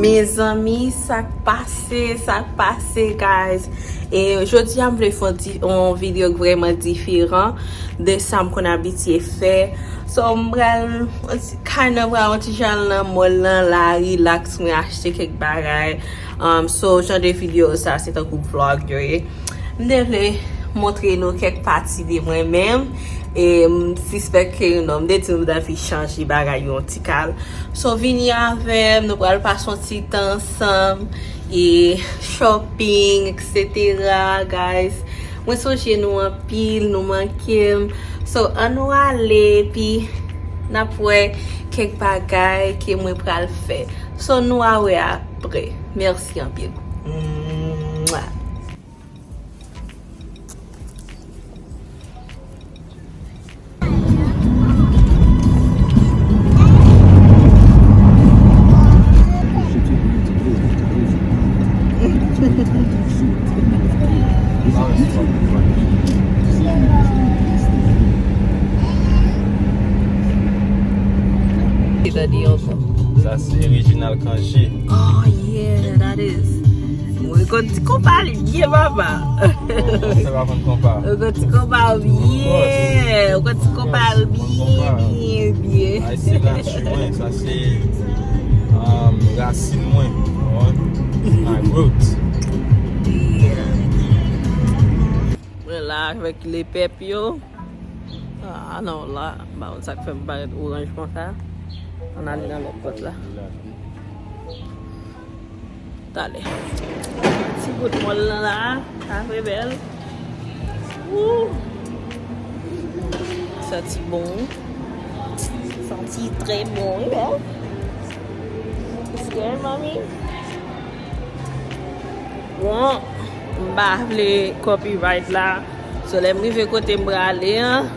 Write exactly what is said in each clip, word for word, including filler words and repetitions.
Mezanmi, sa k pase, sa k pase, guys. E jodi a, m vle fè yon ti, yon videyo k vrèman diferan de sa m konn abitye fè. So, m pral, kind of, pral yon ti jan nan mall lan la, relax, mwen achte kèk bagay. Um, so, jan de videyo sa, se tankou vlog yo ye. M te vle montre nou kèk pati de mwen menm. E m sispèk ke, you know, m te di nou m t anvi chanje bagay yo yon ti kal. So, vini avè m, nou pral pase yon ti tan ansanm. E shopping, et cetera, guys. Mwen sonje nou anpil, nou manke m. So, ann nou ale, epi n ap wè kèk bagay ke mwen pral fè. So, nou a wè apre. Mèsi anpil. Mwah. Sa se Reginald Cangé. Oh yeah, that is. Mwen konn ti konpa l byen, papa. Mwen konn ti konpa l byen, mwen konn ti konpa l byen, byen, byen. Sa se nati mwen, sa se, um, rasin mwen. My roots. Yeah. Mwen la avèk lepèp yo. Ah non, la, m pa konn sa k fè m parèt oranj konsa. Ann ale nan lòt pòt la. Talè. Ti bout mòl lan la, sa vre bèl. Woo! Santi bon. Santi trè bon, wi, bèl. It's good, mommy. Bon, m pa vle copyright la. So, lè m rive kote m prale an,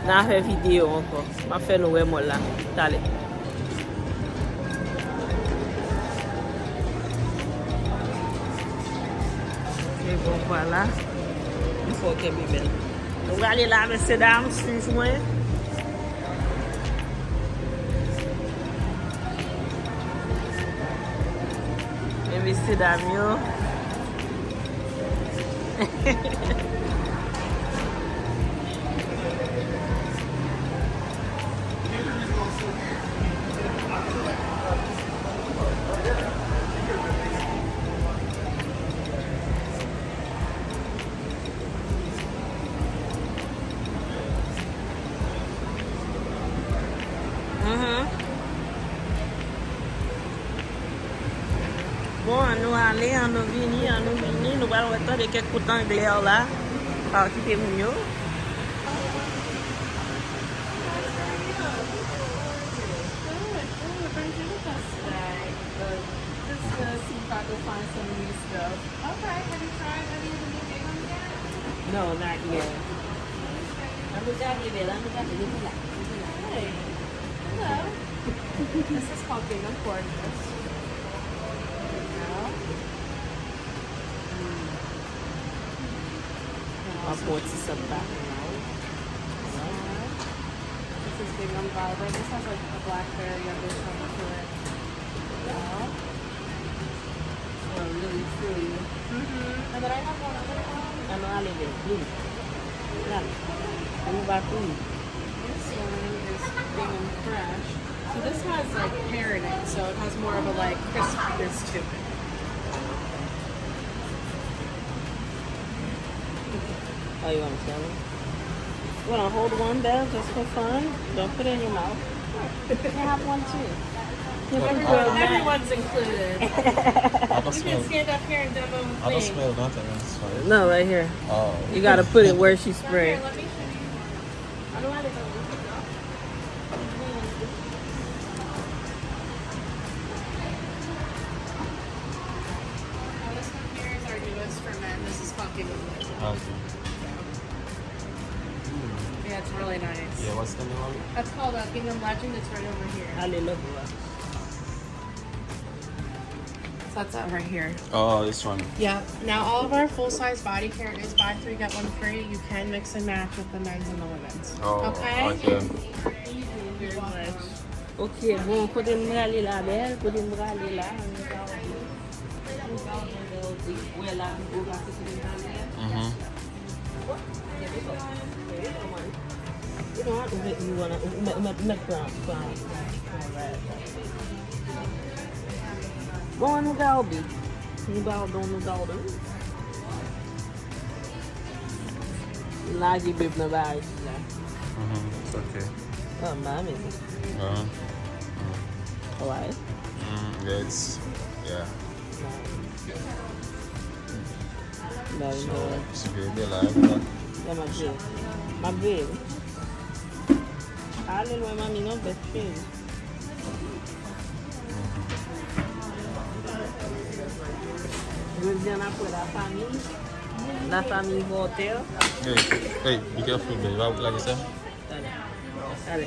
n a fè videyo ankò. M ap fè nou wè mòl la. Talè. E bon, vwala. M fò kenbe bèl. Nou prale la, mesye dam, swiv mwen. E mesye dam yo. Mhm. Bon, ann nou ale, ann nou vini, ann nou vini. Nou pral wè tande kèk kout anglè la. Pa kite moun yo. Good, good. Bring dinner with us today. Good. Just gonna see if I can find some new stuff. Okay, have you tried any of the new big ones yet? No, not yet. An nou gade, bèl, an nou gade, nou la, nou la. Hey. Hello. This is called Gingham Gorgeous. There you go. Mm. And also, this one. This is Gingham Barber. This has, like, a blackberry undertone to it. Yeah. Smell really fruity. Mm-hmm. And then I have one other one. An nou ale bèl. Vini. Vini. An nou va vini. This one is Gingham Fresh. So this has, like, pear in it, so it has more of a, like, crispiness to it. Oh, you want to tell me? You want to hold one, Bev, just for fun? Don't put it in your mouth. You have one too. Everyone, everyone's included. You can stand up here and demo with me. I don't smell nothing. It's fine. No, right here. Oh. You gotta put it where she sprayed. Right here, let me show you. Now, this one here is our newest for men. This is called Gingham Legend. Okay. Yeah, it's really nice. Yeah, what's the name of it? That's called, uh, Gingham Legend. It's right over here. Hallelujah. So that's it right here. Oh, this one. Yep. Now all of our full-size body care is buy three, get one free. You can mix and match with the men's and the women's. Oh, okay. Okay. Thank you very much. Ok, bon, kote m prale la, bèl? Kote m prale la? Ann gade. Ann gade, wè la pi gwo pase kote m prale a. Mhm. You know what? Ou mèt, you wanna, ou mèt, ou mèt, ou mèt pran, pran, pran rad. Bon, ann gade. Nou gade, nou gade. Lage beb nan bagay sila. Mhm, it's okay. Oh, mommy. Uh-huh. Why? Mm, yeah, it's, yeah. Why? So, no. It's good, they like that. Yeah, my baby. My baby. Ale lwen, mami, non, bèt cheri. Jodi a n ap wè la famille, la famille Voltaire. Hey, hey, be careful, babe. Va lage sa. Talè. Talè.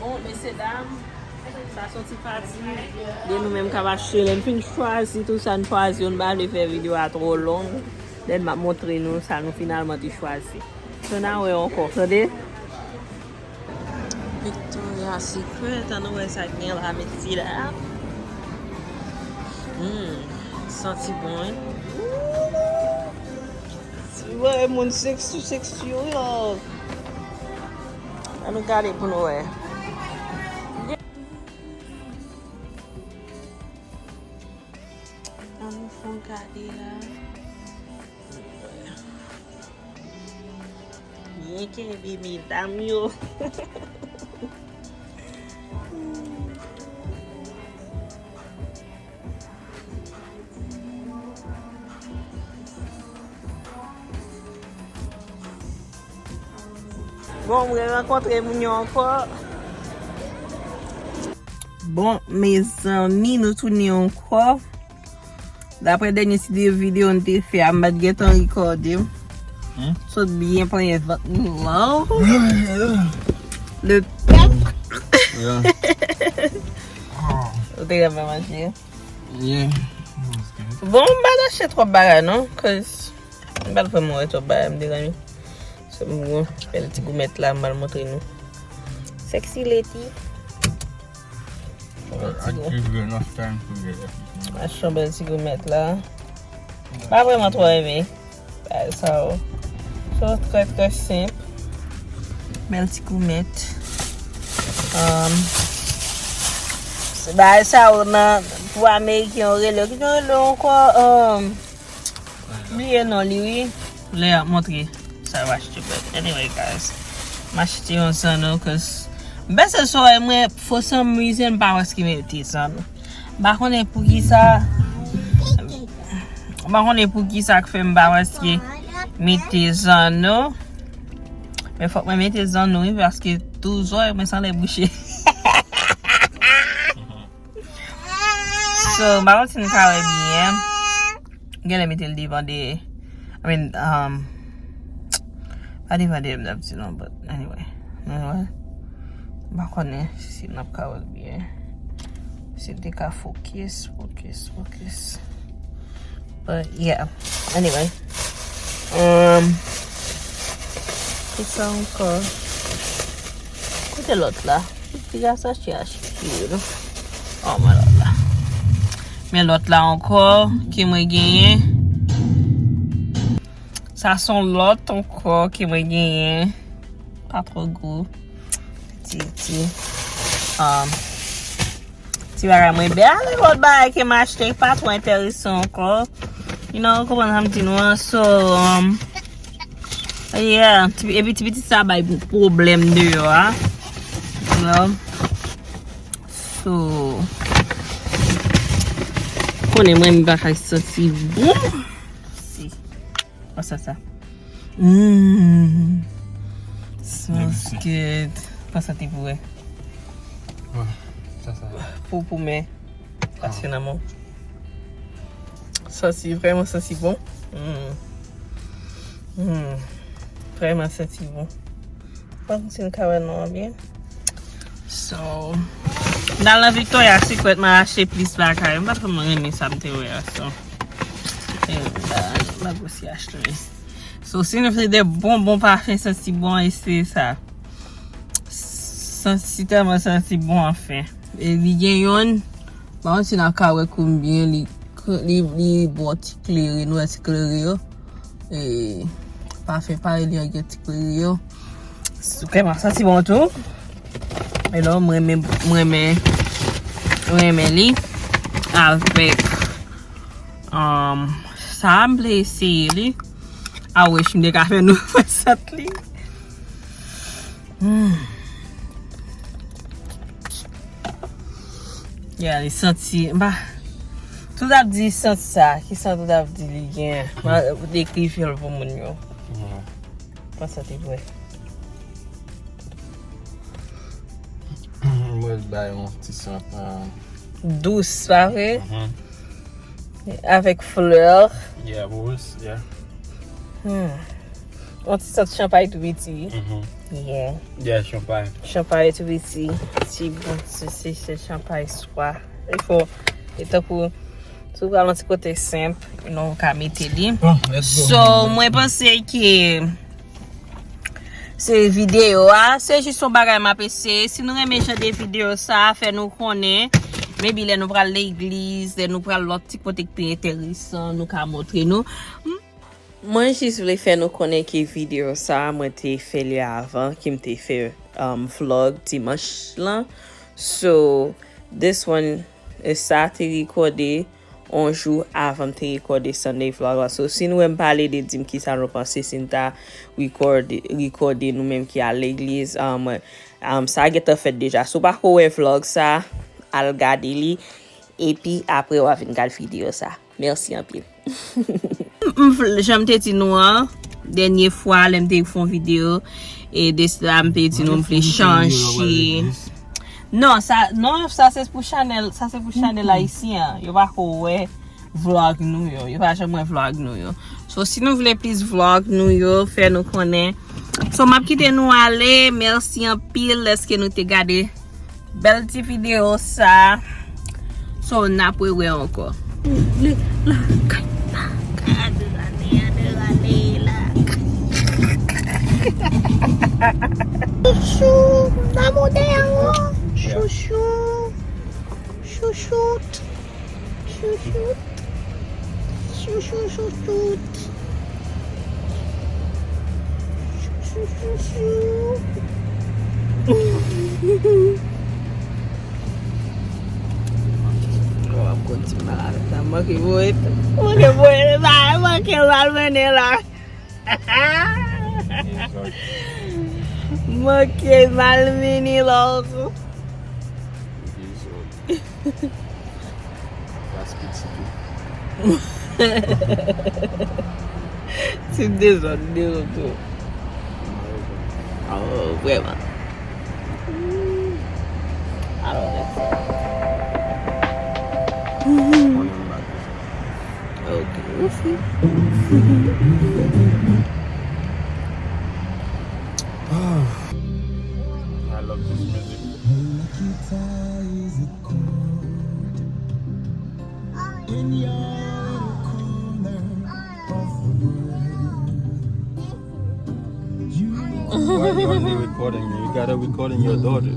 Bon, mesye dam, sa se yon ti pati de nou menm k ap achte. Lè n fin chwazi tout sa n chwazi yo, n pa vle fè videyo a twò long. Then m ap montre nou sa nou finalman te chwazi. So n a wè ankò, tande? Victoria's Secret, ann wè sa k gen la, mesye la. Hmm, santi bon, wi. Wè, moun sexy, sexy, wi, oh. Ann nou gade pou nou wè. Ann nou fè yon gade la. Byen kenbe medam yo. Bon, mwen rankontre moun yo ankò. Bon, mezanmi, nou tounen ankò. Daprè dènye ti de videyo n te fè a, m pa t gentan rekòde. Hmm? Sot byen panyen vant nou la. Le pèp. Yeah. Ou te renmen manje? Yeah. Bon, m pa t achte twòp bagay non, cause m pa t vrèman wè twòp bagay, mezanmi. Se m gon bèl ti goumèt la, m al montre nou. Sexy lady. Bèl ti gou. I give you enough time to get everything. Achte yon bèl ti goumèt la. Pa vrèman twò renmen bagay sa yo. So, trè, trè senp. Bèl ti goumèt. Um, se bagay sa yo nan, pou Ameriken yo rele, ki yo rele ankò, um, bliye non li, wi. Lè y ap montre sa yo achte, but anyway, guys, m achte yon zanno, cause m pèse sou mwen, for some reason, m pa wè si mete zanno. M pa konnen poukisa, m pa konnen poukisa k fè m pa wè si mete zanno. Men fòk mwen mete zanno, wi, paske toujou mwen san lè bouche. So, m pa konn si n ka wè byen. Genlè mete l devan de, I mean, um, pa devan de M W non, but anyway. Nou wè. M pa konnen si n ap ka wè l byen. Si n te ka focus, focus, focus. But yeah. Anyway. Um, ki sa ankò? Kote lòt la? Piga sa che achte yo, non? Oh, my Lord la. Men lòt la ankò, ke mwen genyen. Sa son lòt ankò, ke mwen genyen. Pa twò gwo. Ti, ti. Um, ti bagay mwen bèl. Lòt bagay ke m achte, pa twò enteresan ankò. You know, konprann sa m di nou an. So, um, yeah, ti, epi ti pitit sa bay pwoblèm deyò a. You know? So, konnen mwen, m pa ka santi bon. Si. What's that? Mm. Smells good. Pase ti pou wè. Wè, sa, sa. Pou, pou men. Pasyonèman. Santi, vrèman santi bon. Mm. Mm. Vrèman santi bon. Pa konn si n ka wè non an byen. So, m al nan Victoria's Secret, m al achte plis bagay. M pa twò renmen sa m te wè a, so. E, m pa, m pa gwo si achte. So, si nou vle de bon, bon pafen santi bon, eseye sa. Santi tèlman santi bon anfen. E li gen yonn, pa konn si n a ka wè konbyen li, li, li bon ti klere, nou wè ti klere yo. E, pafen parèy li an gen ti klere yo. Kè m ap santi bon tou. E lò, mwen renmen, mwen renmen, mwen renmen li avèk, um, sa m vle eseye li. A wè, si m te ka fè nou fè sant li. Hmm. Ya, li santi, m pa, tout ap di sant sa, ki sant tout ap di li gen? M a dekri fè l pou moun yo. Mhm. Panse te vre. Mwen bay yon ti sant, euh, dous, pa vre? Mhm. Avèk flè. Yeah, rose, yeah. Hmm. Yon ti sant chanpay tou piti. Mhm. Yeah. Yeah, chanpay. Chanpay tou piti. Ti bon, se, se, se chanpay swa. Li fò, e tankou, si w pral yon ti kote senp, nou ka mete li. Bon, let's go. So, mwen panse ke se videyo a, se jis yon bagay m ap eseye. Si nou renmen jan de videyo sa, fè nou konnen. Maybe lè nou pral legliz, lè nou pral lòt ti kote ki pi enteresan, nou ka montre nou. M-, mwen jis vle fè nou konnen ke videyo sa, mwen te fè li avan, ke m te fè, um, vlog dimanch lan. So, this one, e sa te rekòde on jou avan m te rekòde Sunday vlog la. So, si nou wè m pale de di m kisa nou panse si n ta rekòde, rekòde nou menm ki al legliz, um, um, sa gentan fèt deja. Si w pako wè vlog sa, al gade li, epi apre w a vin gad videyo sa. Mèsi anpil. M, m vle, jan m te di nou an, dènye fwa, lè m te fè yon videyo, e de sa m te di nou m vle chanje. Non, sa, non, sa se pou chanèl, sa se pou chanèl ayisyen an. Yo pako wè vlog nou yo. Yo pa janm wè vlog nou yo. So, si nou vle plis vlog nou yo, fè nou konnen. So, m ap kite nou ale. Mèsi anpil dèske nou te gade bèl ti videyo sa. So, n ap rewè ankò. Li lakay, lakay, de lane, de lane, lakay. Chouchou, nan montay an. Chouchou. Chouchout. Chouchout. Chouchou, chouchout. Chouchou, chouchou. W ap konn ti mal avèk la. Manke voye. Manke voye. Sa manke mal mennen la. Manke mal mennen la. Klas pitit ou. Ti dezòd, dezòd tou. Oh, vrèman. Alò, lètsa. Ok, osi. I love this music. Why you only recording me? You gotta recording your daughter.